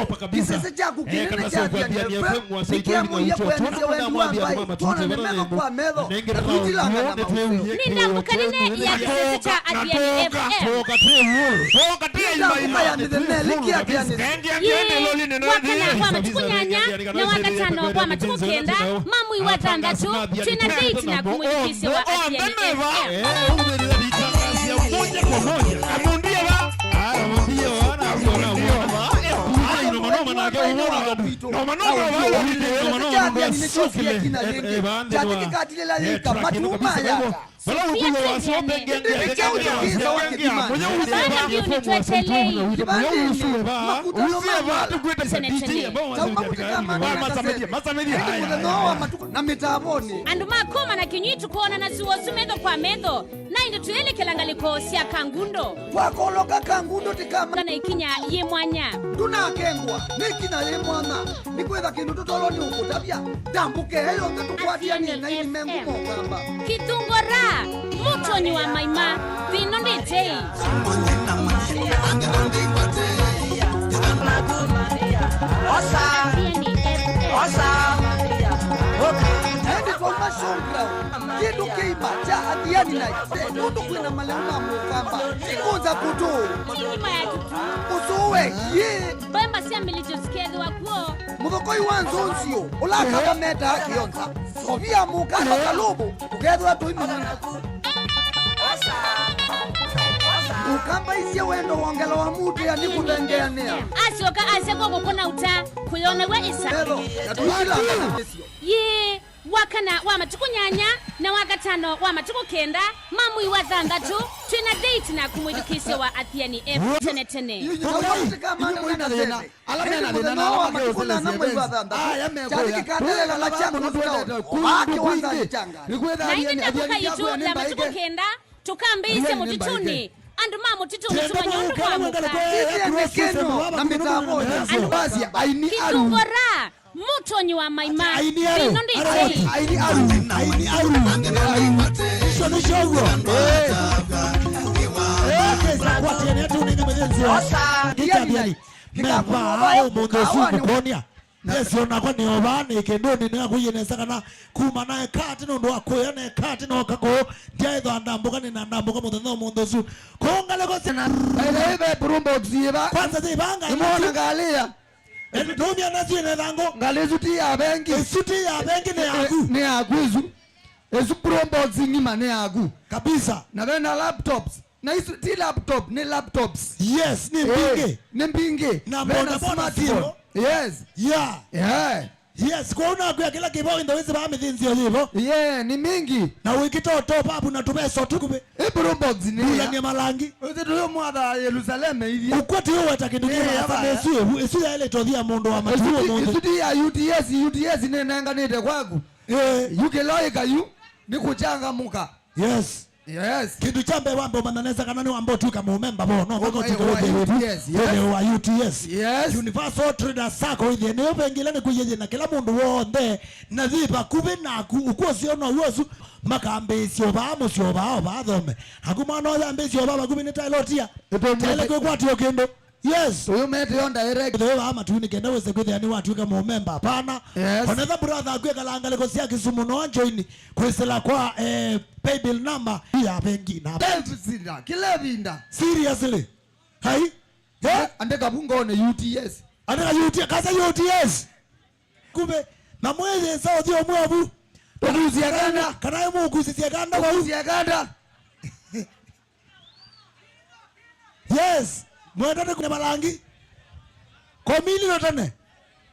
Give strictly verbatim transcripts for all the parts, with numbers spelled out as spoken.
Kĩsese kyaku kĩnene kya Athiani F M nĩkĩamũie kũyanĩsya wendi wa Ngai, twonane metho kwa metho, na tũitilangana maũseo. Nĩ ndambũka nene ya kĩsese kya Athiani F M. Nĩ ndambũka ya mĩthenya ĩlĩ kĩ Athiani. Yĩ, wa kana wa matukũ nyanya na wa katano wa matukũ kenda, mamwi wa thanthatũ, twĩ na date na kũmwĩthukĩĩsya wa Athiani F M. Vala ũkwĩw'a wasyo ũthengeange mũyausie va, usie va tũkwĩte D J ambao wasaidia. Masamĩthie, masamĩthie haya. Na mĩtavonĩ. Andũ ma kũma na kĩnywi tũkoonana sua ũsu metho kwa metho, na ĩndĩ tũyĩlĩkĩla ngalĩko sya Kangundo. Twakoloka Kangundo tĩkama. Na ĩkinya yĩ mwanya. Ndũnakengwa, nĩ ĩkinya yĩ mwanya. Nĩkwĩtha kĩndũ tũtolo nĩ ũkũtavya. Ndambũke ĩyo yonthe tũkwatĩanĩe na ini mengu mokamba. Kithungora, mũtonyi wa maima, thĩno ndĩtei. Osa. Osa. Ĩndĩ twauma showground, kĩndũ kĩima kya Athiani na nũndũ kwĩna maleu ma mũkamba, ĩkũnza kũtũ. Kĩima ya tutu. Ũsũwe, yĩ. Mbemba sya mĩlĩtyo sikethĩwa kw'o. Mũthokoi wa nzũnziũ, ũla akamba metaa kĩonza. Sovia mũkamba kalũvũ, tũkethĩwa tũimina. Ũkambaisye wendo wongela wa mũtĩa nĩ kũthengeanĩa. Asyoka asya kwa kũkũna ũta, kũyonaw'a ĩsa. Metho, na tũitilangana mĩsyo. Yĩ, wa kana wa matukũ nyanya, na wa katano wa matukũ kenda, ma mwei wa thanthatũ, twĩ na date na kũmwĩthukĩĩsya wa Athiani F M tene tene. Yu nyina ũla tũtikamana na kasene. Ala mena thĩna na ala makĩũsĩlĩsya events. Aya mekũya. Tũyĩkala vaa mũno twendete kũndũ kwingĩ. Nĩkwĩtha na ĩndĩ ndakũka itũ ya matukũ kenda, tũkambĩĩsya mũtitũnĩ. Andũ ma mũtitũnĩ tũmanywa andũ ma mũka. Kĩthĩanĩ kĩno na mĩtavonĩ. Andũ asu aini aru. Kithungora, mũtonyi wa maima. Aini aru. Ĩno ndĩtei. Aini aru. Aini aru. Icio nĩcio ũguo. Eh. Eh, kesa kwatĩanĩa tũnenge mĩthĩnzĩo. Kĩkathiani. Mevaa ũmũnthĩ ũsu kũkonia. Yesĩ onakwa nĩ ovaa nĩ kĩndũnĩ nĩnakũie nesa kana kuma naeka atĩ nũndũ wa kũya neka atĩ nooka kũũ ndyaĩthwa ndambũka nĩna ndambũka mũthenya ũmũnthĩ ũsu kũũ ngalĩko syana. By the way, ve Brumbos yĩva? Kwanza yĩva ngalĩ ĩsu? Nĩmwona ngalĩ ya? Ndũmya nasyo ĩna ĩthangũ. Ngalĩ ĩsu ti ya vengi. Ĩsu ti ya vengi, nĩ yaku. Nĩ yaku ĩsu. Ĩsu Brumbos ng'ima nĩ yaku. Kabisa. Na ve na laptops. Na isu ti laptop, nĩ laptops. Yes, nĩ mbingĩ. Eh, nĩ mbingĩ. Na ve na bodaboda smartphone. Yes. Yeah. Yeah. Yes, kwa unakwĩa kĩla kĩvo ĩndo wĩsĩ vaa mĩthĩnzĩo yĩvo. Yeah, nĩ mingi. Na wĩkĩta top up na tũveso tũkuvĩ. Ĩ Brumbos nĩ ya. Ndulania malangi. Ũsĩ tũyũ mwatha Yerusaleme ithie. Ũkwati ũweta kĩndũ kĩna asa mesu ĩvu. Ĩsu yaĩle tothia mũndũ wa matuo mũndũ. Ĩsu ti ya U T S, U T S nĩnenganĩte kwaku. Eh. Yu kĩla ĩka yu nĩ kũchangamũka. Yes. Yes. Kĩndũ kya mbee wambe ũmanya nesa kana nĩwamba ũtw'ĩka mũmemba vo, no mpaka ũtw'ĩke wĩthĩe wĩvu, yes, yes, wĩthĩe wa U T S. Yes. Universal Traders Sacco, wĩthĩe nĩyo vengi ĩla nĩkwĩyĩyĩ na kĩla mũndũ w'onthe, na yĩ vakuvĩ naku, ũkwosyo no w'o ũsu, makambĩĩsya ũvaa mũsyĩ, ũvaa, ũvaa thome. Naku mwana ũyũ ambĩĩsya ũvaa vakuvĩ nĩ taĩlotia. Taĩle kwĩkwatio kĩndũ. Yes. Ũyũ mete yo direct. Ĩthĩwa vaa matuinĩ kenda wĩse kwĩthĩa nĩwatw'ĩka mũmemba, hapana. Yes. Onetha brother akwĩkalaa ngalĩko sya Kisumu no ajoini kwĩsĩla kwa, eh, paybill number ya vengi na. Kĩla ĩvinda, kĩla ĩvinda. Seriously? Hai? Eh? Andĩka vu ngoonĩ U T S. Andĩka U T S, kasa U T S. Kumbe, na mwĩyĩsa ũthi ũmwe vu. Tũkusie kanda. Kana ĩmũkusisye kanda vau. Tũkusie kanda. Yes, mwenda nĩ kũne malangi. Komili no tene.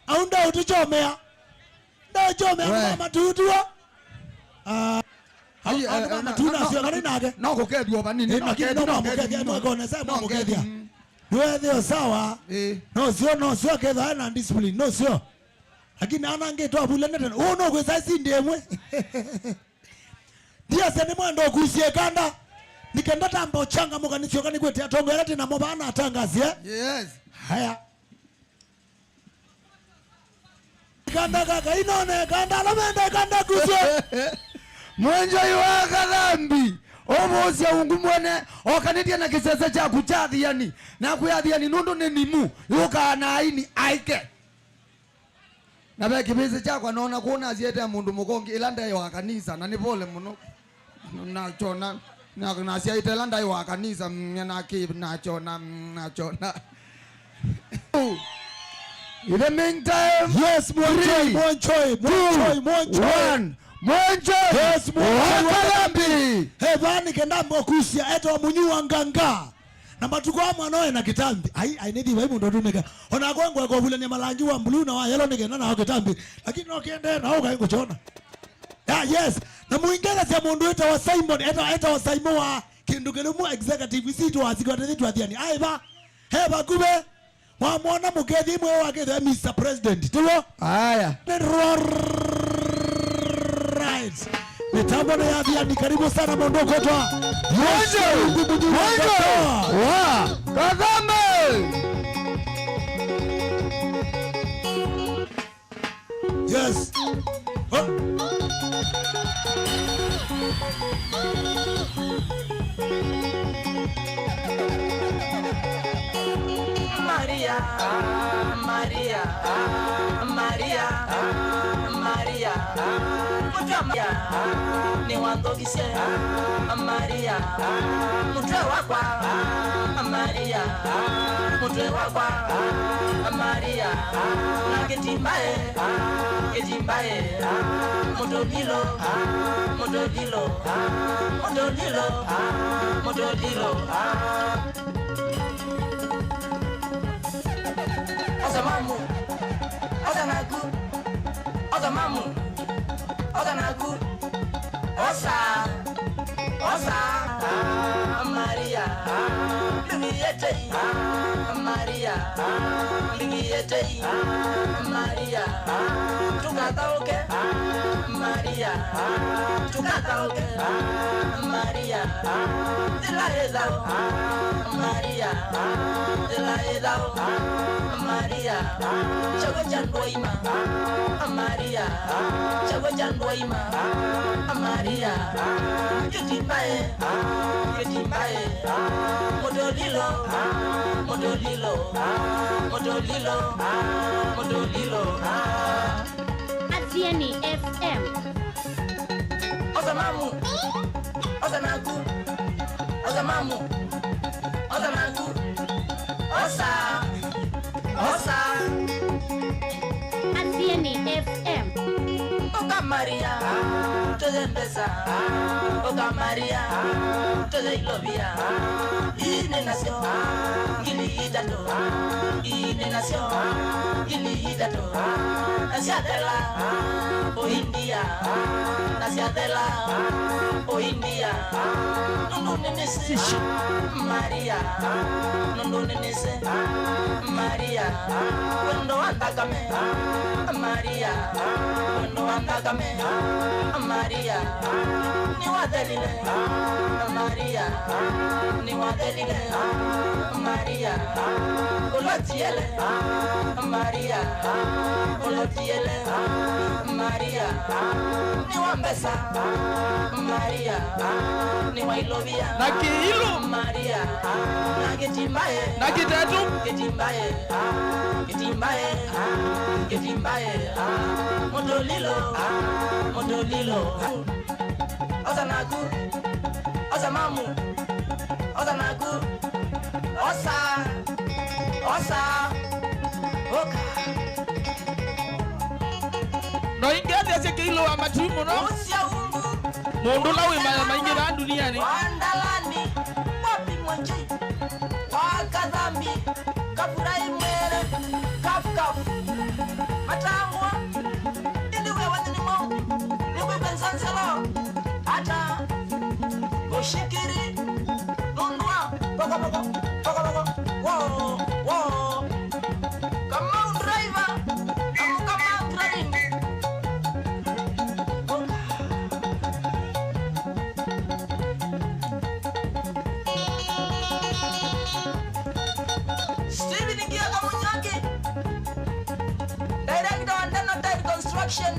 Au nda ũtũchomea. Nda ũchomea. We. Mama tutua. Ah. Ai, au, eh, au, eh, mama no, tuna no, sio no, kali nake. No kũkethwa vanini, eh, no lakini kethwa, no no kethwa, mamũkethia, no. No kone sa no mamũkethia. Kethwa, mm. Nĩwethĩo sawa. Eh. No sio, no sio ketha na discipline. No sio. Lakini ana ngĩ twavulene tene. Ũũ no kwĩsa sindi ĩmwe. Ndiasya nĩ mwenda ũkusie kanda. Nĩ kenda tamba ũchangamũka nĩsyoka nĩkwĩte atongoela tĩ namo vaa na atangasie. Yes. Haya. Kanda kaka inone kanda ala menda kanda kusie. Mwenjoi wa kathambi. Ũvũsya ungu mwene, okanĩtye na kĩsese kyaku kya athiani, nakwĩa athiani, nũndũ nĩ nimu, yũkaa na aini aike. Na ve kĩvĩsĩ kyakwa noona kũu nasyaĩte mũndũ mũka ũngĩ, ĩla ndaĩ wa kanisa, na nĩ pole mũno. Nakyona, na-, nasyaĩte ĩla ndaĩ wa kanisa, mm, nakĩ-, nakyona, mm, nakyona. In the meantime, yes, Mwonjoi, three, Mwonjoi, Mwonjoi, two, Mwonjoi. One. Mwonjoi, yes, Mwonjoi, wa Kalambi. Hey, vani kenda mbokusia, eto wa Munyu wa Nganga. Na matukũ aa mwana oe na kĩtambi. Ai, ai, nĩthi vai mũndũ ũtunĩka. Ona kwangwa kũvulania malangi wa blue na wa yellow nĩ kenda nao kĩtambi. Lakini no kĩende na ũkaĩ ngũkyona. Yeah, yes. Na mũingereza mũndũ etawa Simon, eta, etawa Simon wa kĩndũ kĩlũmu executive, isi itũ wa secretary twathiani. Ai, va. He vakuvĩ. Mwamwona mũkethi mwe wa kethe Mister President. Tiwo? Aya. Right. Mitambo nĩ ya athiani, karibu sana mũndũ ũkotwa. Mwonjoi! Mwonjoi! Wa! Kathambe! Yes. Huh? Maria, Maria, Maria, Maria, Maria, nĩwanthokisye. Maria, mũtwe wakwa. Maria, mũtwe wakwa. Maria, na kĩtimbae. Kĩtimbae, mũtũlilo, mũtũlilo, mũtũlilo, mũtũlilo. Osa mamu, osa naku, osa mamu, osa naku, osa. Osa, Maria, mbingiyetei, Maria, mbingiyetei, Maria, tukathaũke, Maria, tukathaũke, Maria, thĩla ĩthau, Maria, thĩla ĩthau, Maria, kyaw'o kya ndwaima, Maria, kyaw'o kya ndwaima, Maria, kĩtimbae, kĩtimbae, mũtũlilo, mũtũlilo, mũtũlilo, mũtũlilo. Athiani F M. Osa mamu, osa naku, osa mamu, osa naku, osa. Osa. Athiani F M. Ũka Maria, tũthe mbesa. Ũka Maria, tũthe ilovia. Ii nĩ nasyo ngili itatũ. Ii nĩ nasyo ngili itatũ. Na syathela ũindia. Na syathela ũindia. Nũndũ nĩnĩsĩ Maria. Nũndũ nĩnĩsĩ Maria, wendo wa nthakame, Maria, wendo wa nthakame, Maria, nĩwathelile, Maria, nĩwathelile, Maria, ũlotiele, Maria, ũlotiele, Maria, nĩwa mbesa, Maria, nĩwa ilovia, na kĩilũ, Maria, na kĩtimbae, na kĩtetũ, kĩtimbae, kĩtimbae, kĩtimbae, mũtũlilo, mũtũlilo. Osa naku, osa mamu, osa naku, osa, osa, ũka. No ingĩ athĩ asye kĩilũ wa matui mũno. Ũsya ungu. Mũndũ ũla wĩ maya maingĩ vaa ndunianĩ. Wa ndalani, wapi Mwanjoi? Wa Kathambi, Kaburai mwere, kaf, kaf. Matangwa, ĩndĩ wĩa wanyu nĩ mwaũ? Nĩkwĩkwa nzansalo, ata, ũshikiri, nũndũ wa, poko, poko, poko, poko, wo, wo. Kamau driver, amu Kamau driving. Steven Ngiaka Munyaki, director wa Ndana Tile Construction,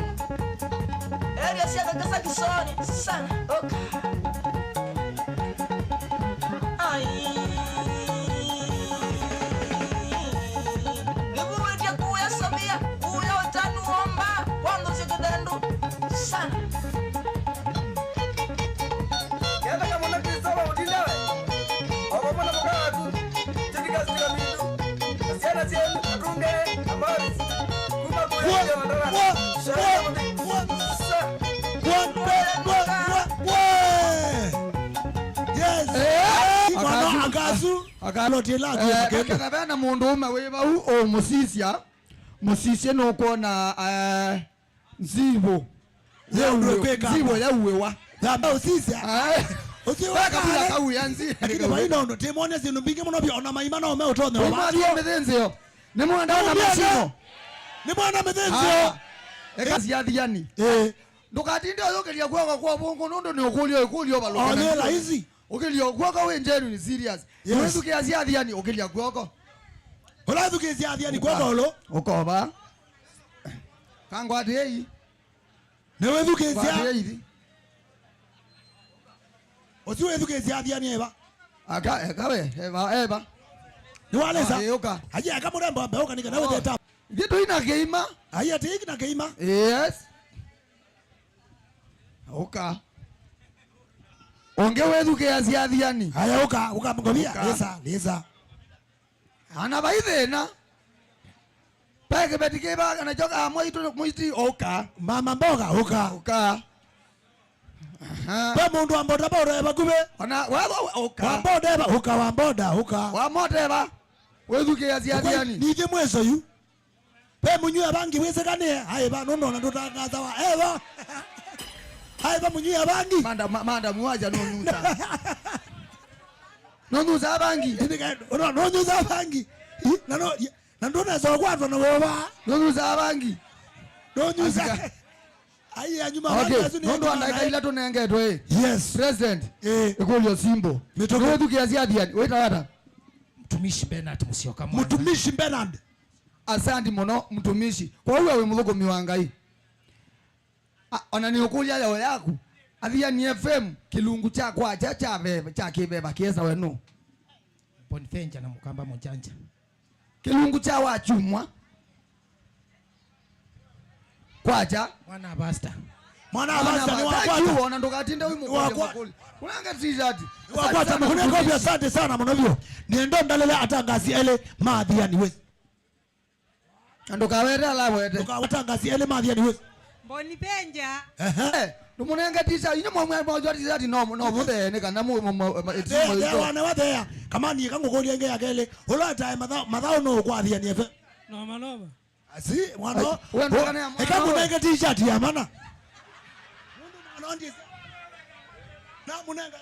area cia Kakasa Kisoni, sana, oka. Nĩwĩw'ĩtye kũya Sovia, kũya ũtanu womba, kwondũ syo kĩthendu. Sana. Kenda kamwana Kristo wa ũtinde we, o vamwe na mũka waku, tĩtĩka stika mindu, na syana syenyu, atunge, na Morris, kuma kũya Wa- Kĩondola, wa- Shona wa- Mũthĩ. Wa- Sa- Wa- wa- wa- wa- Yes. Eh, mwana akasu. Akasu. Akalotila Eh, akeke. Kana vena mũndũ ũme wĩ vau ũmũsisya, mũsisye nũkwona, eh, nzivũ. Yauwe kwĩka. Nzivũ yauĩwa. Thamba ũsisya. Eh. Ũsisya Weka bila kale. Kauya nzi. Lakini vaina ũndũ, tĩmwone syĩndũ mbingĩ mũno vyũ, ona maima no me ũtonyo. Ũmwathie mĩthĩnzĩo. Nĩ mwenda na mashimo. Nĩ mwana mĩthĩnzĩo. Ah, eka siathiani. Eh. Ndũkatinde ũyũkĩlya kw'oko kwa ũvũngũ nũndũ nĩ ũkũlyo, ũkũlyo ũvalũke na Onye nĩ rahisi. Ũkĩlya kw'oko wĩ njenu ni serious. Yes. Wĩthukĩasya athiani ũkĩlya kw'oko. Ũla ĩthukĩĩsya athiani kw'oko ũlũ. Ũkova. Kangwatĩei. Nĩwĩthukĩĩsya. Ngwatĩei. Ũsu wĩthukĩĩsya athiani eva. Aka, eka we, eva, eva. Nĩwalesa. Ah, ĩũka. Aje aka mũrembo ambe ũka nĩkana wĩtheta. Ithyĩ tũi na kĩima. Aje tĩiki na kĩima. Yes. Ũka. Ũngĩ wĩthukĩĩasya athiani. Aya ũka, ũka ngovia. Ũka. Lisa, lisa. Ana vai thĩna. Pe kĩveti kĩva nakyo ka mwaitũ mũiti ũka. Mama mboga ũka. Ũka. Aha. Pe mũndũ wa boda boda e vakuvĩ. Ona wewe ũka. Wa boda eva ũka, wa boda ũka. Wa mota eva. Wĩthukĩĩasya athiani. Nithe mweso yu. Ve mũnywi wa vangi wĩsĩkanĩe, aĩva nũndũ ona ndũtangathawa. Eva. Aĩva mũnywi wa vangi. Manda, ma, manda muwaja nũnyusa. Nũnyusa vangi. Ĩndĩ ka, no, nũnyusa vangi. I, na no, i, na ndũnesa kwatwa na wova. Nũnyusa vangi. Nũnyusa. Asika. Ai, anyuma okay. Vangi asu nĩ nũndũ wa anyuma ndaika na ila tũnengetwe, ĩ. Yes. President. Eh. Ĩkũlyo simple. Mĩtũkĩ. Nĩwĩthukĩĩasya athiani. Wĩtawa ata? Mtumishi Bernard Musyoka mwana. Mtumishi Bernard. Asanti mũno, mtumishi. Kwa hiyo wĩ mũthũkũmi wa Ngai. A, ona nĩ ũkũlya yo yaku. Athiani F M, kĩlungu kya kwakya kya veva, kya kĩveva kĩesa we nũ? Bonventure na Mũkamba Mũjanja. Kĩlungu kya wakyumwa. Kwakya. Mwana wa pastor. Mwana wa pastor nĩ wakwata. Thank you, ona ndũkatinde wĩ mũkũlya wakwa-, makũlya. Ũnange t-shirt. Wakwata makũlya. Asante sana mũno vyũ. Nĩenda ndalele atangasi elĩ ma Athiani West. Na ndũkawete ala awete. Ndũkaweta ngasi elĩ ma Athiani West. Mboni Benja. Ehe. Eh, ndũmũnenge t-shirt, inyuĩ mwamwa mwajwa t-shirt no, no mũthee nĩ kana mu, mu, mu, mu, ĩti Thea, thea wana wa thea. Kamani ĩka ngũkũlya ĩngĩ ya kelĩ. Ũla atae matha-, mathaũ no ũkwa Athiani F M. Noma, noma. Asi, mwana. Ai, we ndũkane ya mwana ĩka we. Mũnenge t-shirt ya mana. Mũndũ mwana wa ndiesi. Na mũnenga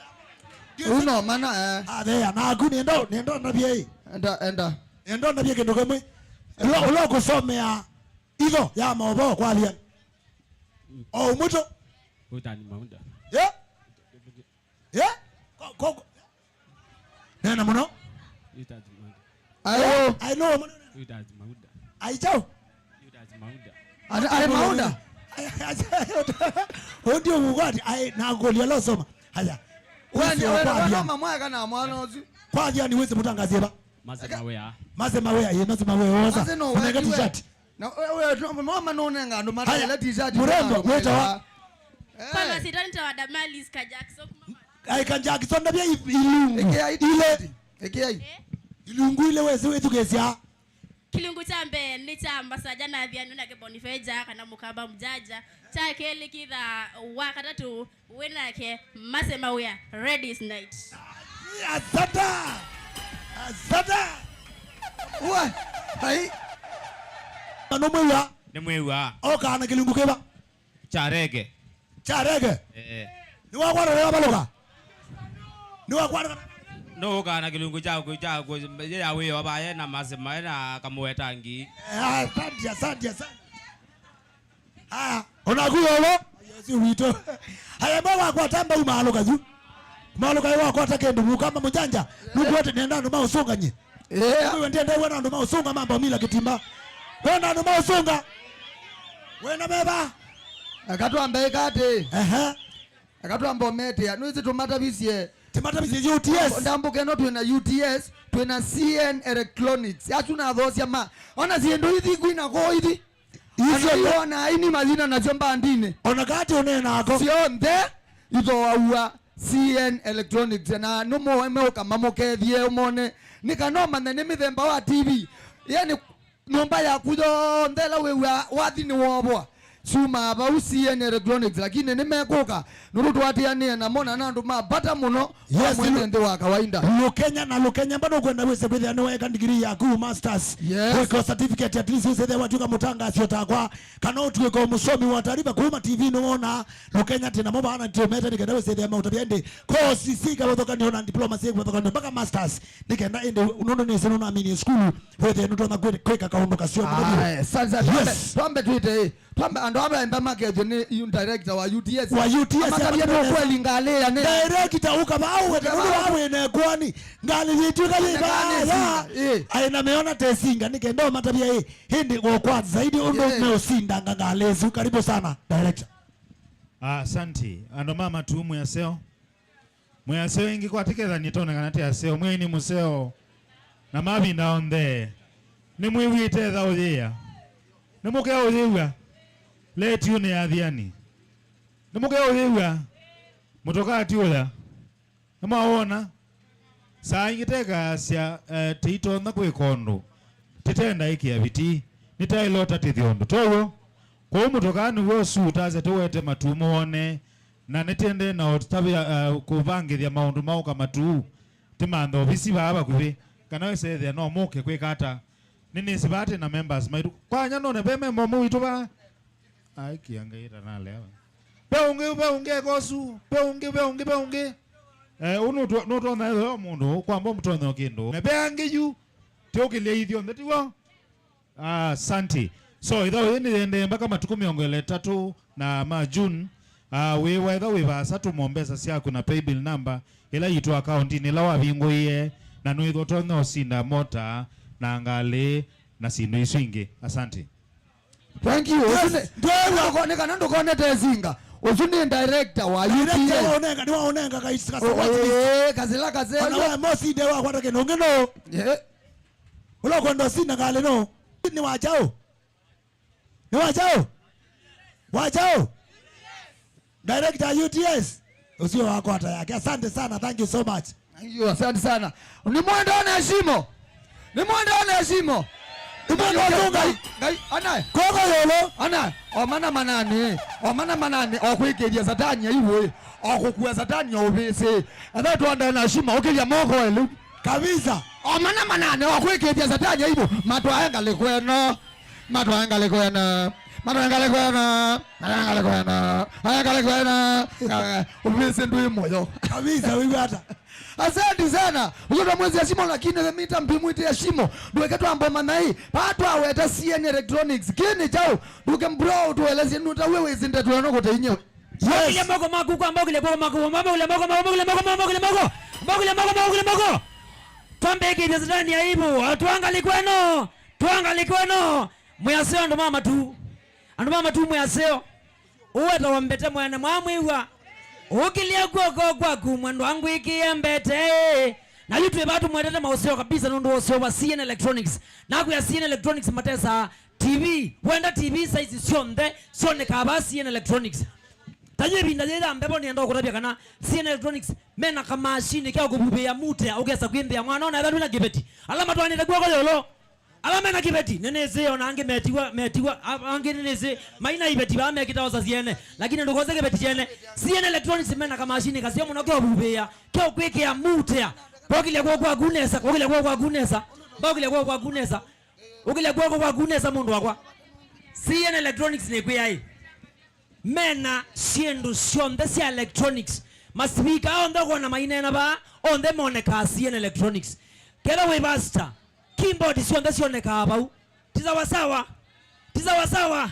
ya mana. Ũno mana, eh. Athea, naku nĩenda, nĩenda navye ĩ. Enda, enda. Nĩenda navye kĩndũ kĩmwe. Enda. Ũla, ũla ũkũsomea itho ya maũvoo kwa Athiani. O ũmwĩtũ. Ũtani Maunda. Yeah? Yeah? Ko, ko, ko. Nena mũno. Itaji Maunda. Ayo. I know. Itaji Maunda. Aichao. Itaji Maunda. Ata, ai Maunda. Ũndĩ ũgwati, ai, na ngoli alosoma. Haya. Wani, wani, wani, mama mwaka na mwana ũsu. Kwa Athiani wĩsĩ mũtangazie va? Mase Mawea. Mase Mawea, ye, Mase Mawea, oza. Mase no, unenge t-shirt. Na, we, we, no, mama no nenga, ndo mata. Haya, ile t-shirt mũrembo, weta wa? Eh. Kwa masitani tawa Damalis Kajakso. Ai, Kajakso, ndavya i-, ilungu. Eke ai ile. T-shirt. Eke ai. Eh? Ilungu ile wese wethukesya. Kĩlungu kya mbee nĩ kya Masaja na Athiani, nake Bonifeja kana Mũkamba Mũjaja. Kya kelĩ kĩtha wa katatũ wĩ nake Mase Mawea, Ladies Night. Asata! Asata! Wa, ai. Ano mwewa. Nĩ mwĩw'a. Oka na kĩlungu kĩva? Kya rege. Kya rege? Eh. Nĩwakwata rega valũka? Nĩwakwata. Nũũkaa na kĩlungu kya kũ-, kya kũ-, ye ya wĩo vaye na Mase Mawea na kamũwetangi. Eh, asante, asante, asante. Aya, onaku yolo. Yesu witũ. Aya, mwe wakwata mbau maalũka yu. Maalũka yu wakwata kĩndũ, Mũkamba Mũjanja. Nũkwete nenda andũ maũsũngany'e. Yeah. Wewe ndienda wena andũ maũsũnga mamba mila kĩtimba. Wena andũ maũsũnga. Wena meva. Akatwamba ĩkatĩ. Ehe. Eka twamba ũmetĩa. Nĩwĩsĩ tũmatavisye Timatavisye U T S. Ndambũka ĩno twĩ na U T S, twĩ na C N Electronics. Asu nathoosya ma. Ona syĩndũ ithi kwina kũu ithi. Icio ona iwona aini mathina nasyo mbandinĩ. Ona kati ũneenako. Syonthe ithoaua C N Electronics, na nũmo meũka mamũkethie ũmone. Nĩ kana ũmanye nĩ mĩthemba wa T V. Yani, nyũmba yaku yonthe ĩla wĩw'a wathi nĩwovoa, suma vau C N Electronics, lakini nĩmekũka, nũndũ tũatĩanĩe namo na nĩ andũ ma vata mũno. Yes, kwa mwene nthĩ wa kawaida. Lukenya na Lukenya, mbona ũkwenda wĩse kwĩthĩa nĩwaeka degree yaku, masters? Yes. Wĩka certificate, at least wĩse thĩa watuĩka mũtangaasi o takwa, kana ũtuĩka mũsomi wa taarifa kuma T V nĩwona. Lukenya tĩ namo vaa na tũmete nĩ kenda wĩse thĩa maũtavya ĩndĩ. Course syĩ kĩvathũkany'o na diploma syĩ kĩvathũkany'o mpaka masters. Nĩ kenda ĩndĩ nũndũ nĩsĩ nũnaminie sukulu, wĩthĩe nũtonya kwĩ-, kwĩka kaũndũ kaseo mũno vyũ. Aya, sasa, twambe, yes, twambe twĩte, ĩ, twambe andũ ava enda makethwe nĩ yu director wa U T S. Wa U T S. Amakavye nũkweli ngalĩ ya nĩ. Director ũka vaa ũwete nũndũ vaa wĩna ĩkoani. Ngalĩ yĩtuĩka yĩ vaa. Ĩ. Aĩ na meona tesinga, nĩ kenda ũmatavya ĩ. Hĩndĩ kwa zaidi ũndũ meũsindanga ngalĩ ĩsu. Karibu sana, director. Asante. Andũ ma Matuu mwĩ aseo. Mwĩ aseo ĩngĩ kwa tĩkethanie tone kana tĩ aseo. Mwĩainĩ mũseo. Na mavinda onthe. Nĩmwĩw'ĩte etha ũyĩa. Nĩmũkeũyĩw'a. Letiũ nĩ athiani. Nĩmũkeũyĩw'a. Mũtũkati ũya. Nĩmwawona? Saa ingĩ tekasya, eh, tĩitonya kwĩka ũndũ. Tĩtenda ĩkĩa viti. Nĩtaĩle ũtatĩthya ũndũ. Tow'o? Kwoou mũtũkaa nĩw'o ũsu ũtasya tũwete Matuu mũwone. Na nĩtĩendee na ũtavya, eh, kũvangĩthya maũndũ maũka Matuu. Tĩmantha ovisi vaa vakuvĩ, kana wĩsethĩa no mũke kwĩka ata. Nĩnĩsĩ vaa twĩ na members maitũ. Kwa anya none ve memba ũmwe witũ vaa. Ai, kĩa Ngai, ĩtanalea. Ve ũngĩ, ve ũngĩ eka ũsu. Ve ũngĩ, ve ũngĩ, ve ũngĩ. Eh, ũũ nũtũ-, nũtonya ethĩwa mũndũ, kwamba mũtonya kĩndũ. Na ve angĩ yu, tĩũkĩlya ithyonthe, tiw'o? Asante. So, ĩthaũ yĩĩ nĩyendee mpaka matukũ mĩongo ĩlĩ na ĩtatũ na ma June. Ah, wĩ wetha wĩ vaasa, tũma mbesa syaku na paybill number ĩla yitũ akaũntinĩ ĩla wavingũie, na nũĩthwa ũtonya ũsinda mota na ngalĩ na syĩndũ isu ingĩ. Asante. Thank you. Yes, ũsu nĩ, ndwĩw'a. Nĩ kana ndũkonete ĩsinga. Ũsu nĩ director wa U T S. Director wa ũnenga, nĩ wa ũnenga kaisi ka Samaki. Ĩĩ, kasila kaseo. Ona wa Mosi nde wa kwata kĩndũ ngĩ no. Yeah. Ũla ũkwenda ũsinda ngalĩ no. Nĩ wa kyaũ? Nĩ wa kyaũ? Wa kyaũ? Director U T S. Ũsio wakwata yake. Asante sana. Thank you so much. Thank you. Asante sana. Nĩ mwenda ona heshima. Nĩ mwenda ona heshima. Nĩ mwenda ona heshima. Ngai, Ngai, ana. Koko yolo. Ana, o mana manani. O mana manani. O kwĩkĩthya Satani aibu. O kũkua Satani o ũvĩsĩ. Etha twanda na heshima. Ũkĩthya moko elu. Kabisa. O mana manani. O kwĩkĩthya Satani aibu. Matwae ngalĩ kweno. Matwae ngalĩ kweno. Matwae ngalĩ kweno. Matwae ngalĩ kweno. Matwae ngalĩ kweno. Eh, ũvĩsĩ ndwĩ mũyo. Kabisa, wĩw'a ata? Asante sana. Ukiwa mwezi ya shimo lakini the mita mpimwite ya shimo. Ndweke twambo manai. Patwa weta C N Electronics. Kini chao. Nduke mbro tueleze nuta wewe zinde tuano kote inyewe. Yes. Mbokile moko maku kwa mbokile kwa mako, mbokile moko, mbokile moko, mbokile moko. Mbokile moko, mbokile moko. Twambĩkĩthye Satani aibu. Twangalĩ kweno. Twangalĩ kweno. Mwĩ aseo andũ ma Matuu. Andũ ma Matuu mwĩ aseo. Ũũ etawa Mbete mwene mwamwĩw'a. Ũkĩlya kw'oko kwaku mwendwa ngwĩkĩe mbete. Na yu twĩ vaa tũmwetete maũseo kabisa nũndũ wa ũseo wa C N Electronics. Nakwĩa C N Electronics matesaa T V. Wenda T V size syonthe syonekaa vaa C N Electronics. Ta yu ĩvinda yĩĩ ya mbevo nĩenda ũkũtavya kana C N Electronics mena kamashini ke kũvuvĩa mutea ũkesa kwĩmbĩa mwana ona ethwa ndwĩna kĩveti. Ala matwanĩte kw'oko yũlũ. Ala mena kĩveti, nĩnĩsĩ, ona angĩ metiwa, metiwa, a-, angĩ nĩnĩsĩ, maina iveti vaa mekĩta osa syene, lakini ndũkose kĩveti kyene. C N Electronics mena kamashini kaseo mũno ke ũvuvĩa, ke ũkwĩkĩa mutea. Mbokĩlya kw'oko kwaku nesa, mbokĩlya kw'oko kwaku nesa, mbokĩlya kw'oko kwaku nesa, ũkĩlya kw'oko kwaku nesa mũndũ wakwa. C N Electronics nĩkwĩaĩ. Mena syĩndũ syonthe sya electronics. Masivika onthe ũkwona maineena vaa, onthe monekaa C N Electronics. Ketha wĩ pastor, keyboard syonthe syonekaa vau. Ti sawa sawa? Ti sawa sawa?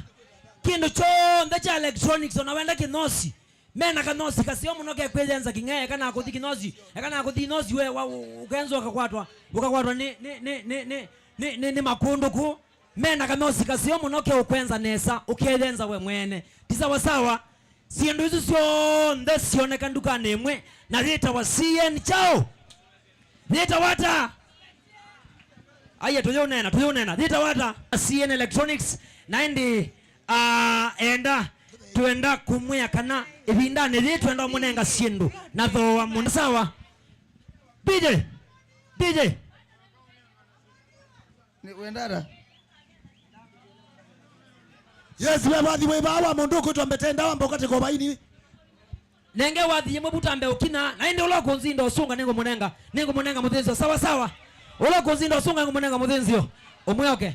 Kĩndũ kyonthe kya electronics, ona wenda kĩnosi. Mena kanosi kaseo mũno kekwĩyenza kĩng'ea, eka nakũthi kĩnosi, eka nakũthi inosi we, wa, u-, ũkenzwa ũkakwatwa, ũkakwatwa nĩ, nĩ, nĩ, nĩ makũndũkũ. Mena kanosi kaseo mũno keũkwenza nesa, ũkeyenza we mwene. Ti sawa sawa? Syĩndũ isu syonthe syoneka ndukanĩ ĩmwe, na yĩtawa C N kyaũ? Yĩtawa ata? Aiye, tũyũneena, tũyũneena. Yĩtawa ata? C N Electronics, na ĩndĩ, ah, enda, twenda kũmwĩa kana ĩvindanĩ yĩĩ twenda ũmũnenga syĩndũ na thooa mũno. Sawa? D J, D J. Nĩ wenda ata? Yes, we wathi wĩ vaa wa mũndũ ũkwĩtwa Mbetenda wamba ũkatĩka ũvaini. Nenge wathi yĩmwe vutambe ũkina, na ĩndĩ ũla ũkũnzinda ũsunga nĩngũmũnenga, nĩngũmũnenga mũthĩnzĩo. Sawa, sawa. Ũla ũkũnzinda ũsunga nĩngũmũnenga mũthĩnzĩo. Ũmwĩoke.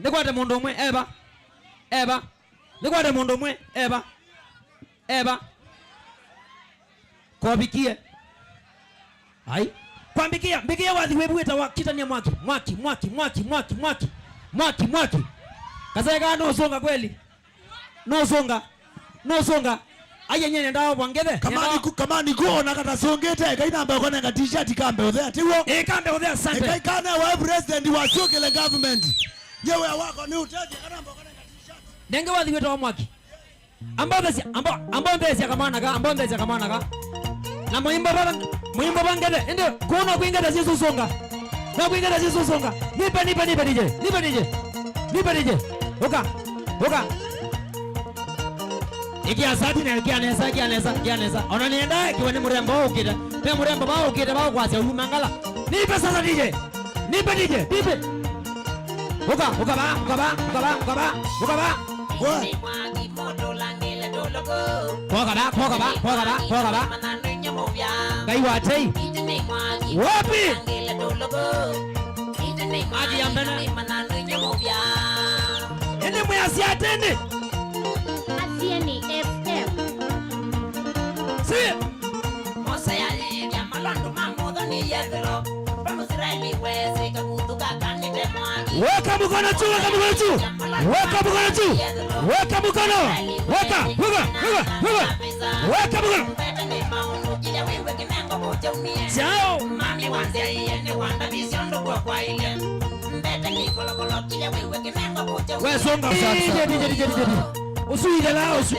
Nĩkwate mũndũ ũmwe, eva. Eva. Nĩkwate mũndũ ũmwe, eva. Eva. Kovikie. Ai. Kwambĩkĩa, mbĩkĩa wathi wĩvu wĩtawa kitania mwaki. Mwaki, mwaki, mwaki, mwaki, mwaki. Mwaki, mwaki. Kasae kaa nũũsũnga kweli? Nũũsũnga. Nũũsũnga. Aiye, nyie nĩndawa ngethe. Kamani ku, kamani ku ona katasũngĩte, ĩkai namba ũkonenga t-shirt kambe ũthea, tiw'o? Ĩĩ, kambe ũthea, asante. Ĩkai kanewa president wa Syũkĩle government. Nyie wĩa wako nĩ ũtethye, kanamba ũkonenga t-shirt. Nenge wathi wĩtawa mwaki. Amba ũthesya, amba, amba ũnthesya kamwana ka, amba ũnthesya kamwana ka. Na mũimbo va, mũimbo va ngethe, ĩndĩ kũu no kwĩ ngethe syĩsũsũnga. No kwĩ ngethe syĩsũsũnga. Nipe, nipe, nipe D J, nipe D J. Nipe D J. Ũka, ũka. Ĩkĩa sati na ĩkĩa nesa, ĩkĩa nesa, ĩkĩa nesa. Ona nĩenda ĩkiwe nĩ mũrembo ũkĩte. Ve mũrembo va ũkĩte va ũkwasya uma ngala. Nipe sasa D J. Nipe D J, nipe. Ũka, ũka va, ũka va, ũka va, ũka va, ũka va. We. Kwoka va, kwoka va, kwoka va, kwoka va. Ngai wa tei. Wapi? Ati ya mbele. Ĩndĩ mwĩasya atĩnĩ. Atieni F M. Si. Mose ayĩĩthya malondu ma mũthoni yethĩro, Israeli wesĩ kakuthũ kakanĩte mwaki. Weka mũkono juu, weka mũkono juu. Weka mũkono juu. Weka mũkono. Weka, weka, weka, weka. Weka mũkono. Mbete nĩ maũndũ kĩlya wĩw'e kĩnengo kũkyaumie. Chao. Mami wanzyaie nĩ wanda visyo ndũkwa kwaile. Mbete nĩ kolokolo kĩlya wĩw'e kĩnengo kũkyaumie. Wesonga. D J, D J, D J, D J. Ũsu ithela, ũsu.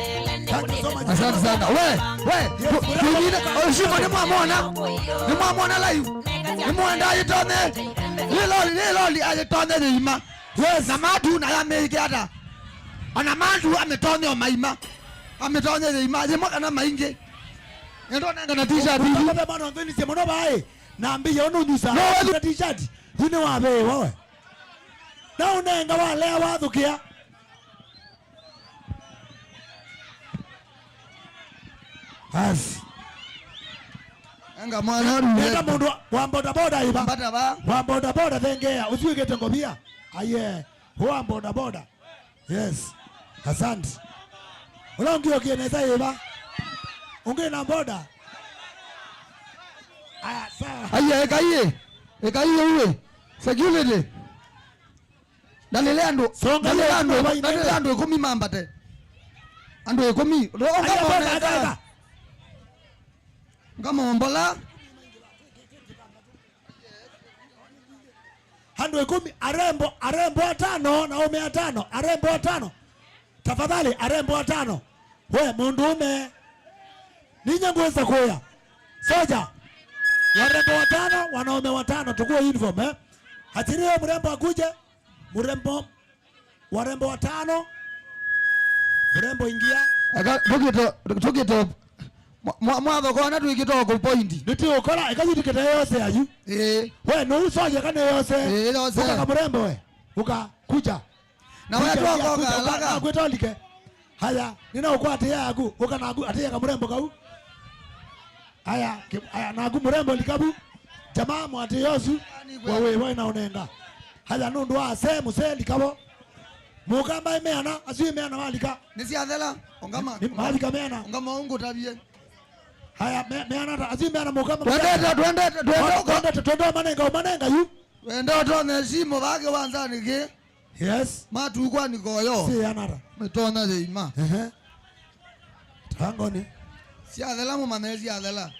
Asante sana. We, we, tu-, tunyine, oshimo nĩ mwamwona? Nĩ mwamwona live? Nĩ mwenda ayĩtonye? Nĩ loli, nĩ loli ayĩtonye yĩima. Yes. Na matu na yamĩike ata? Ona matu amĩtonye o maima. Amĩtonye yĩima. Yĩmwe kana maingĩ. Nĩndonenga na t-shirt ici. Mwana nthĩnisye mũno vaĩ. Na mbia ũnũnyusa. No, na t-shirt. Yu nĩ wavĩĩwa we. Na ũnenga walea wathũkĩa. Asi. Enga mwana ũyũ. Nenda mũndũ wa bodaboda iva. Mbata va. Wa bodaboda thengea, ũsiwĩkĩte ngovia. Aye, wa bodaboda. Yes. Asante. Ũla ũngĩ okie nesa iva. Ũngĩ na boda. Aya, sawa. Aye, ĩkai. Ĩkai ũwe. Security. Ndalĩle andũ, songa ndalĩle andũ, ndalĩle andũ ĩkũmi mambate. Andũ ĩkũmi. Aya, boda, eka, eka. Ngamombola. Andũ ĩkũmi, arembo, arembo atano na aume atano, arembo atano. Tafadhali, arembo atano. We, mũndũũme. Ninya ngwĩsa kũya. Soja. Warembo watano, wanaume watano, tukue uniform, eh? Achirie mrembo akuje. Mrembo, warembo watano. Mrembo ingia. Aka, tukito, tukito. Mwa-, mwa-, mwathokona twĩkĩte o kũ point. Nĩtũũkora, ĩka yu tikete yose ayu. Ĩĩ. We, nũu soja kana yose. Ĩĩ, yose. Ũka kamrembo we. Ũka, kuja. Na we twokoka alaka. Nakwĩta ũlike. Haya, nĩnaũkwatĩa yaku. Ũka naku, atĩa kamrembo kau. Haya, ki-, haya, naku mrembo lika vu. Jamaa mwatĩa ũsu. Wewe, wewe na ũnenga. Haya, nũndũ wa ase, mũse lika vo. Mũkamba ĩmeana, asu ĩmeana walika. Nĩsyathela, ongama. Nĩ malika meana. Ongama ũngũtavie. Haya, me-, meana ta, asu ĩmeana mũkamba. Twendete, twendete, twendete. Twendete, twendete, manenga, manenga yu. Wenda ũtonye simũ vaa kĩwanzanĩ kĩ. Yes. Matukwa nĩ koyo. Si anara. Mĩtonya yĩima. Ehe. Tangoni. Syathela mũmanye syathela.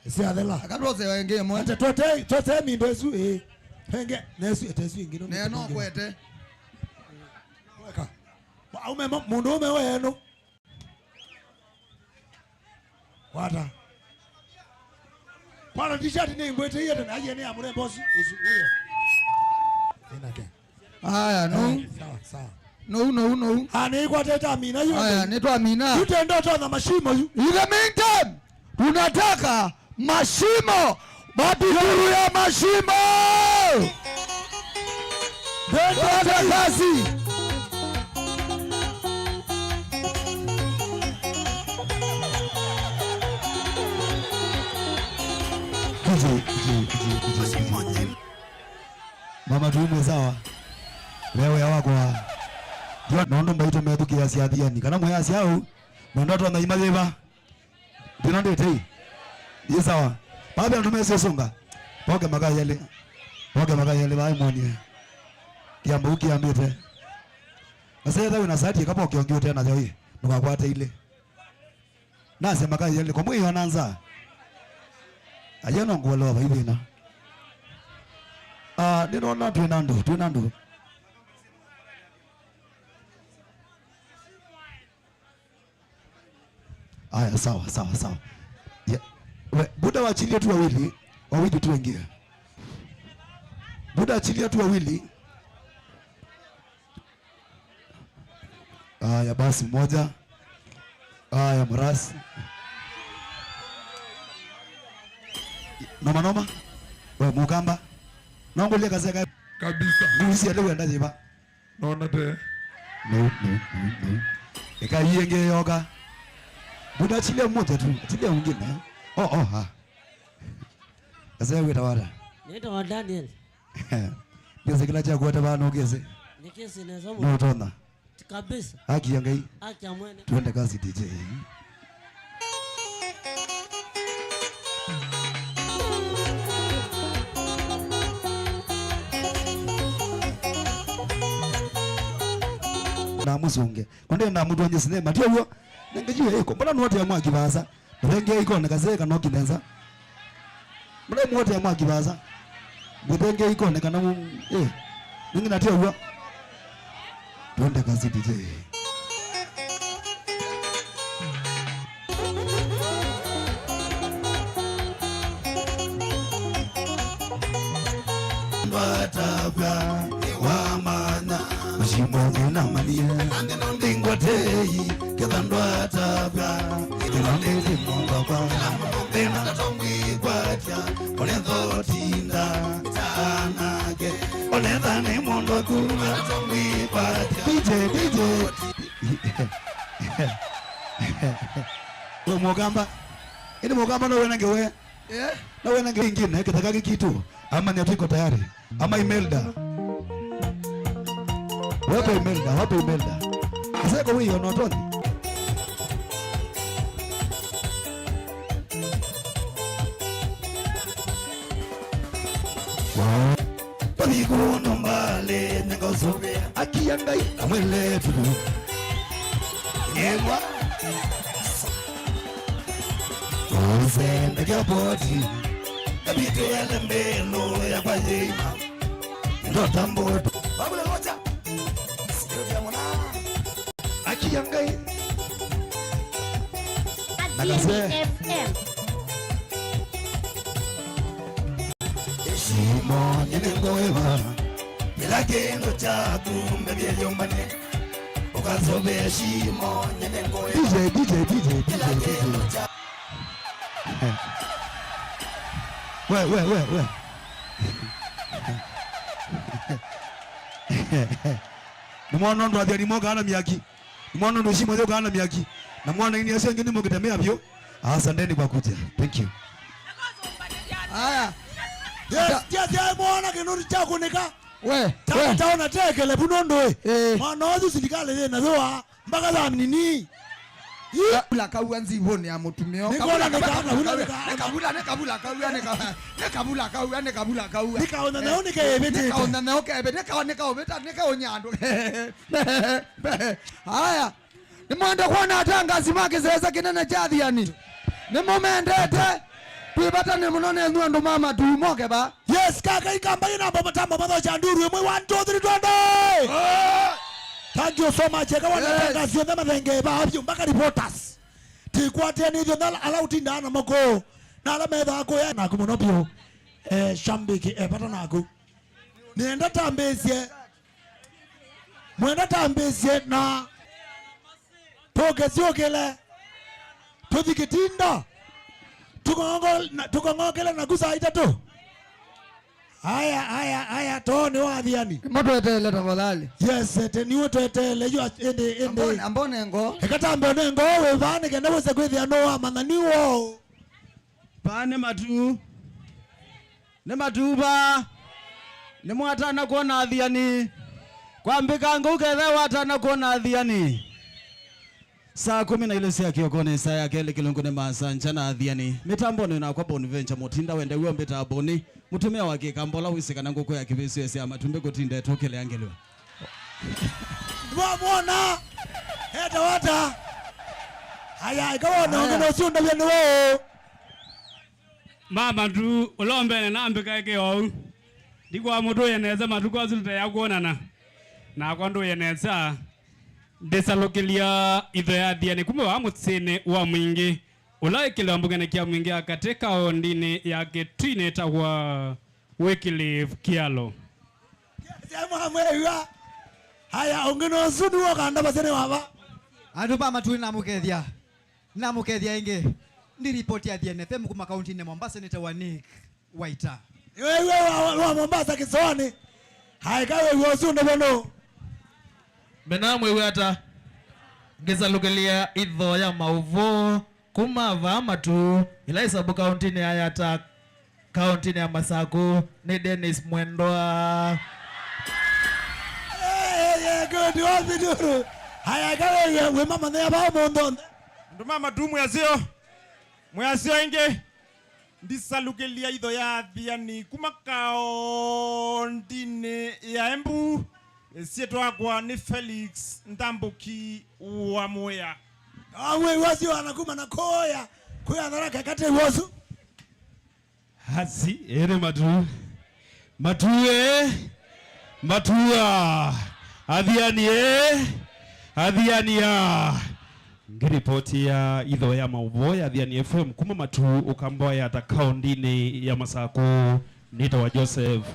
Syathela. Akatwose wengĩ ĩmwe. Ate twote, twote mindo ĩsu, ĩĩ. Penge, na ĩsu, ĩte ĩsu ĩngĩ, no. Neno kwete. Weka. Aume mo-, mũndũ ũme wenu. Kwata. Kwata t-shirt nĩ ngwĩtĩie tene, aiye nĩ ya mũrembo ũsu, ũsu, ũyo. Ĩnake. Aya, no. Sawa, sawa. No, no, no. Ah, nĩ ikwatĩte amina yu. Aya, nĩ twamina. Yu tenda ũtonya mashimo yu. In the meantime, tunataka mashimo. Matukuru ya mashimo. Twende kazi. Mama tuimwe sawa. Wewe wakwa. Yo, nondo mbaito methukia siathiani. Kana mwaya siao. Nondo tona imatheva. Ndino nditei. Ni sawa. Baadhi andũ mesĩ ũsũnga. Poke makai elĩ. Poke makai elĩ vai mwonie. Kiambo kiambite. Asetha wĩna sati kapoke ũngĩ ũte nayo ĩ. Ndũkakwate ilĩ. Nasya makai elĩ komwĩona nza. Ayo no ngũelewa vai thĩna. Ah, nĩnona twĩna andũ, twĩna andũ. Aya, sawa, sawa, sawa. Yeah. We, Buda wachilia tu wawili, wawili tu wengine. Buda achilia tu wawili. Aya, basi moja. Aya, mrasi. Noma, noma. We, Mukamba. Nongolia kaseka. Kabisa. Ngusi ya leo enda jiba. Nona te. No, no, no, no. Eka iye nge yoga. Buda achilia mmoja tu, achilia mwingine. Oh, oh, ha. Asa wita wata. Nĩtawa Daniel. Ngĩsĩ kĩla kyakwata vaa nũkĩsĩ. Nĩkĩsĩ nesa mũno. Nũtona. Kabisa. Haki ya Ngai. Haki ya mwene. Twende kazi D J. Na mũsunge. Kwende na mũtwonye sinema. Tio w'o. Nenge juu eko. Mbona nwote ya mwaki vasa? Mũthengei ikone kasee kana ũkinenza. Mũlai muotea mwaki vasa. Mũthengei ikone kana mu-, eh. Ningĩ na tio w'o. Twende kazi D J. Ndwatavya, nĩwamanya. Mashimo nĩnamanyie. Ndingwatei, ketha ndwatavya. Ĩno nĩ thimũ ngakwa. Thĩna ndatũmwĩkwatya, ũnetha ũtinda tanake. Ũnetha nĩ mũndũ aku, ndatũmwĩkwatya. D J, D J. We Mũkamba. Ĩndĩ Mũkamba no wena ngewe. Eh? Na wena ngi-, ingine, kĩtheka gĩkitũ. Amanya twiko tayari. Ama Imelda. Wape Imelda, wape Imelda. Aseko wiyo notoni. Wow. Tũthi kũndũ mbalĩ, nĩngũsũvĩa. Akia Ngai, kamwĩle tũtũ. Nĩwa. Tũsendeke poti. Kapitũ yale mbelo ya kwa yeima. Ndota mboto. Babule moja. Sikio ya mwana. Akia Ngai. Na kasee. F M. Shimo nyene ngoeva. Kĩla kĩndũ kyaku mbevye yũmbane. Ũkasovea shimo nyene ngoeva. D J, D J, D J, D J, kĩla kĩndũ kya- We, we, we, we. Nĩmwona ũndũ athiani mokaa na myaki. Nĩmwona ũndũ shimo yokaa na myaki. Na mwona ini acio angĩ nĩmũkĩtemea vyũ. Asanteni kwa kuja. Thank you. Aya. Yes, yes, yes, mwana kĩnũri kya kũnĩka. We, we. Taona tekele bu nũndũ ĩ. Eh. Mwana ũyũ silikalĩ yĩ na thũa. Mpaka thaa nini. Ĩ? Kabula kaua nzivũnĩ ya mũtumĩa. Nĩ kabula, nĩ kabula, nĩ kabula, nĩ kabula kaua, nĩ ka-, nĩ kabula kaua, nĩ kabula kaua. Nĩ kaũnyanyaũ nĩ kevĩtĩte. Nĩ kaũnyanyaũ kevĩ-, nĩ ka-, nĩ kaũvĩta, nĩ kaũnyandũ. Aya. Nĩmwenda kwona atangasi ma kĩsese kĩnene kya Athiani. Nĩmũmendete. Twĩ vata nĩ mũno nenyu andũ ma matu moke va. Yes, kaka ikamba ina mbo matamba mathocha nduru ĩmwe, one, two, three, twende. Ah! Thank you so much. Eka wana, yes, tangasi onthe mathenge ba ovyo mpaka reporters. Tĩkwatĩanĩthyo na ala ũtindaa namo kũũ, na ala methaa kũya naku mũno vyũ. Eh, shambiki e vata naku. Nĩenda tambĩĩsye. Mwenda tambĩĩsye na tũke syũkĩle. Tũthi kĩtinda. Tũkong'o-, na, tũkong'okele naku saa itatũ. Aya, aya, aya, too nĩ wa Athiani. Mũtweteele tafadhali. Yes, ete niwe tweteele, yu a-, ĩndĩ, ĩndĩ. Ambone, ambone ngo. Eka tambe one ngo, wĩ vaa nĩ kenda wĩse kwĩthĩa no wamanya nĩ woo. Vaa nĩ matu. Nĩ matu vaa. Nĩmwatana kwona Athiani. Kwambĩka ngũu kethe watana kwona Athiani. Saa kũmi na ilĩ sya kĩoko nĩ saa ya kelĩ kĩlungu nĩ Masanja na Athiani. Mĩtambonĩ nakwa Bonventure Mũtinda wende w'o mbĩtaa Boni. Mũtumĩa wa Kĩkamba ũla wĩsĩ kana ngũkũ ya kĩvĩsyo ĩsyaa matumbĩ kũtinda ĩtũkĩlea ngelwa. Ndwamwona? Eta wata. Aya, ĩka wone ũngĩ na ũsyũndavya nĩ weũ. Mama tu, ũla ũmbene nambĩka ĩkĩ oou. Ndikwamũtũĩe nesa matukũ asu tũteya kwonana. Nakwa ndũĩe nesa. Ndĩsalũkĩlya itho ya Athiani kuma vaa mũsyĩnĩ wa Mwingĩ, ũla wĩkĩlĩwa mbungenĩ kya Mwingĩ ya katĩ kaũndĩnĩ ya Kĩtui nĩtawa Wycliffe Kialo. Sema mwĩw'a. Haya, ũngĩ nũsu nĩw'o kandavasya nĩ wava. Andũ ma Matui namũkethya. Namũkethya ĩngĩ. Ndi ripoti ya Athiani F M kuma kaũntĩnĩ Mombasa nĩtawa Nick Waita. Nĩwĩw'a wa, wa Mombasa kĩsoanĩ. Haĩka wĩw'a ũsu nĩ vano. Mena mwĩw'a ata? Ngĩsalũkĩlya itho ya maũvoo kuma vaa Matu, ĩla ĩsabu kaũntĩnĩ ya Yatta, kaũntĩnĩ ya Masakũ, nĩ Dennis Mwendwa. Hey, hey, hey, good. Wapi nduru? Haya, ĩka wĩw'a, wĩ mama nĩ ava mũndũ onthe. Andũ ma Matu mwĩasyo. Mwĩasyo ĩngĩ. Ndisalũkĩlya itho ya Athiani kuma kaũndĩnĩ ya Embu. Ĩsyĩtwa yakwa nĩ Felix Ndambũki wa Mũya. Amwe wasio anakuma na koya. Kuya Tharaka katĩ wosu. Asi, ĩrĩ matu. Matu, eh? Matua. Athiani, eh? Athiani, ah. Ngiripoti ya itho ya maũvoo ya Athiani F M kuma Matu, Ũkamba wa Yatta kaũndĩnĩ ya Masakũ, nĩtawa Joseph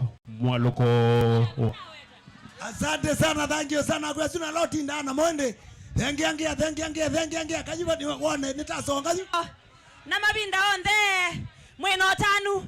Mwalũko. Asante sana, thank you sana. Kwa suna loti ndana mwende. Thengiangia, thengiangia, thengiangia. Kajiba ni wone, nitasonga yu. Na mavinda onthe, mwĩna ũtanu.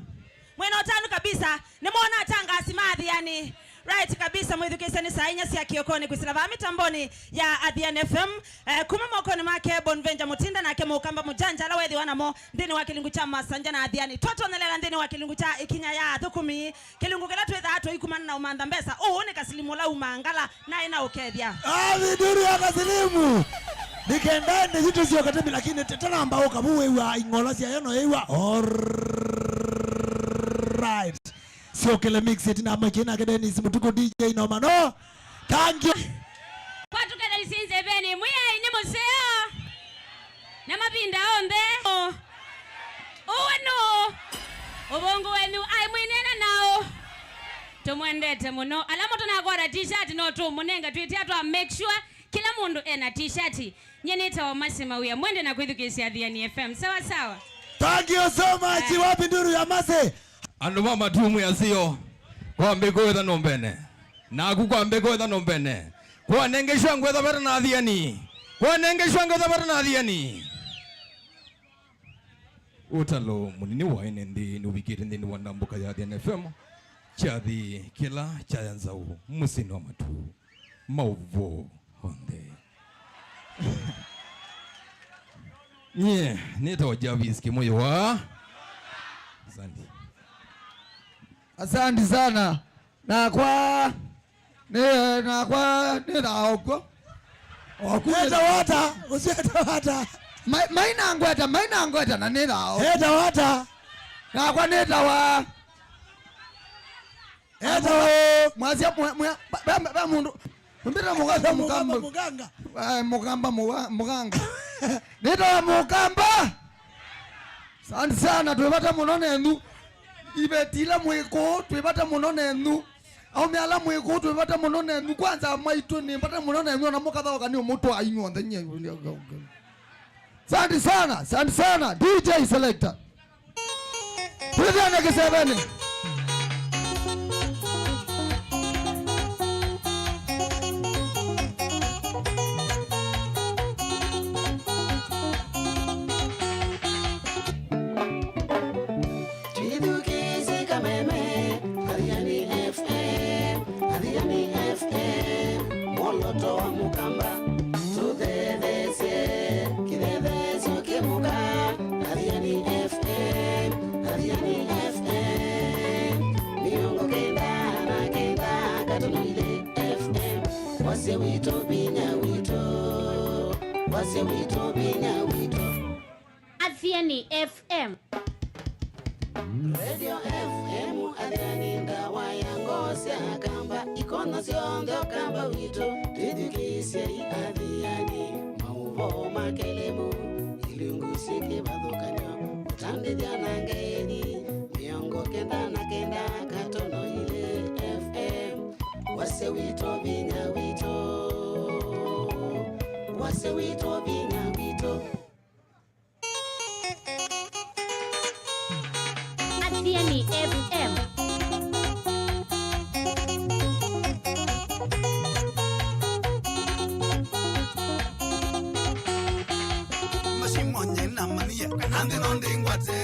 Mwĩna ũtanu kabisa. Nĩmwona atangasi ma Athiani. Right kabisa, mwĩthukĩĩsya nĩ saa inya sya kĩokonĩ kwĩsĩla vaa mĩtambonĩ ya Athiani F M. Eh, kuma mokonĩ make Bonventure Mũtinda nake Mũkamba Mũjanja ala wethĩwa namo nthĩnĩ wa kĩlungu kya Masanja na Athiani. Twatonyelela nthĩnĩ wa kĩlungu kya ĩkinya ya athũkũmi. Kĩlungu kĩla twĩthaa tũikumana na ũmantha mbesa. Ũũ nĩ Kasilimũ ũla umaa ngala naĩ na ũkethya. Avi nduru ya Kasilimu. Nikenda ende jitu sio katemi lakini te-, tena ambao kabu wewa ing'ola sia yano yewa. Alright. Sio kele mix eti na mike na kede ni simu tuko D J no mano. Thank you. Kwatuka na isinze bene. Mwiai nĩ mũseo. Na mavinda onthe. Ũũ nũ? Ũvũngũ wenyu aĩ mwĩneena naũ? Tũmwendete mũno. Ala mũtanakwata t-shirt no tũmũnenga twĩtia twa make sure kĩla mũndũ ena t-shirt. Nyie nĩtawa Mercy Mawia. Mwende na kwĩthukĩĩsya Athiani F M. Sawa sawa. Thank you so much. Aye. Wapi nduru ya Mercy? Andũ ma Matu mwĩasyo. Kwambĩkũ wetha nũmbene. Naku kwambĩkũ wetha nũmbene. Kwanengeshwa ngwetha vata na Athiani. Kwanengeshwa ngwetha vata na Athiani. Ũtalo mũnini wa ene nthĩ nĩũvikĩte nthĩnĩ wa ndambũka ya Athiani F M. Kyathi kĩla kyaya nzaũ mũsyĩnĩ wa Matu. Maũvoo onthe. Nyie nĩtawa Jarvis Kĩmũyũ wa. Asante. Asante sana. Nakwa, nĩ, nakwa, nĩ thaa okuo. Okuo. Eta wata, ũcio eta wata. Mai-, maina ngweta, maina ngweta, na nĩ thaa okuo. Eta wata. Nakwa nĩ tawa. Eta. Mwasya mwe-, mwe-, ba, ba, ba mũndũ. Mbita mũgata Mũkamba. Mũkamba, Mũganga. Ai, Mũkamba, Mũga-, Mũganga. Nĩtawa Mũkamba. Asante sana, twĩ vata mũno nenyu. Iveti ila mwĩ kũũ, twĩ vata mũno nenyu. Aũme ala mwĩ kũũ, twĩ vata mũno nenyu. Kwanza maitũ nĩ vata mũno nenyu, ona mũkathaũka nĩ ũmũtwaa inyuonthe nyie. Asante sana, asante sana, D J selector. Twĩthĩane kĩsevenĩ. Twĩthukĩĩsye kameme, Athiani F M, Athiani F M, mwoloto wa mũkamba. Tũthetheesye kĩthetheesyo kĩ mũka, Athiani F M, Athiani F M, mĩongo kenda na kenda katono ilĩ F M, wasya witũ, vinya witũ, wasya witũ, vinya witũ. Athiani F M. Radio F M Athiani, ndawa ya ngoo sya Akamba, ikono syonthe Ũkamba witũ, twĩthukĩĩsyei Athiani, maũvoo ma kĩlĩmu, ilungu syĩ kĩvathũkany'o, ũtandĩthya na ngeeni, mĩongo kenda na kenda katono ilĩ F M, wasya witũ, vinya witũ, wasya witũ, vinya witũ. Athiani F M. Mashimo nyina manie, kana nthĩ no ndĩngwate.